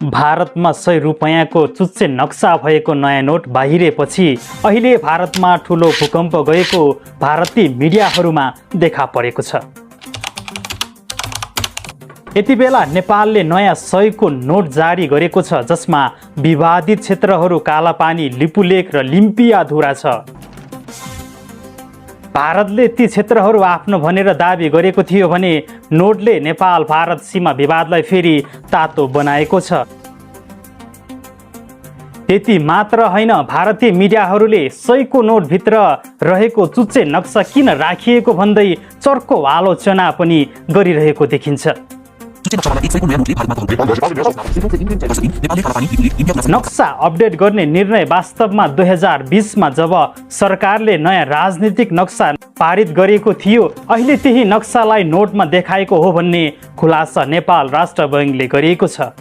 भारतमा 100 रुपैयाँको चुच्चे नक्सा भएको नयाँ नोट बाहिरिएपछि अहिले भारतमा ठुलो भूकम्प गएको भारतीय मिडियाहरूमा देखा परेको छ। यति बेला नेपालले नयाँ 100 को नोट जारी गरेको छ, जसमा विवादित क्षेत्रहरू कालापानी, लिपुलेख र लिम्पियाधुरा छ। भारतले ती क्षेत्रहरू आफ्नो भनेर दाबी गरेको थियो भने नोटले नेपाल भारत सीमा विवादलाई फेरि तातो बनाएको छ। त्यति मात्र होइन, भारतीय मिडियाहरूले 100 को नोटभित्र रहेको चुच्चे नक्सा किन राखिएको भन्दै चर्को आलोचना पनि गरिरहेको देखिन्छ। नक्सा अपडेट गर्ने निर्णय वास्तवमा 2020 मा जब सरकारले नयाँ राजनीतिक नक्सा पारित गरेको थियो, अहिले त्यही नक्सालाई नोटमा देखाएको हो भन्ने खुलासा नेपाल राष्ट्र बैंकले गरिएको छ।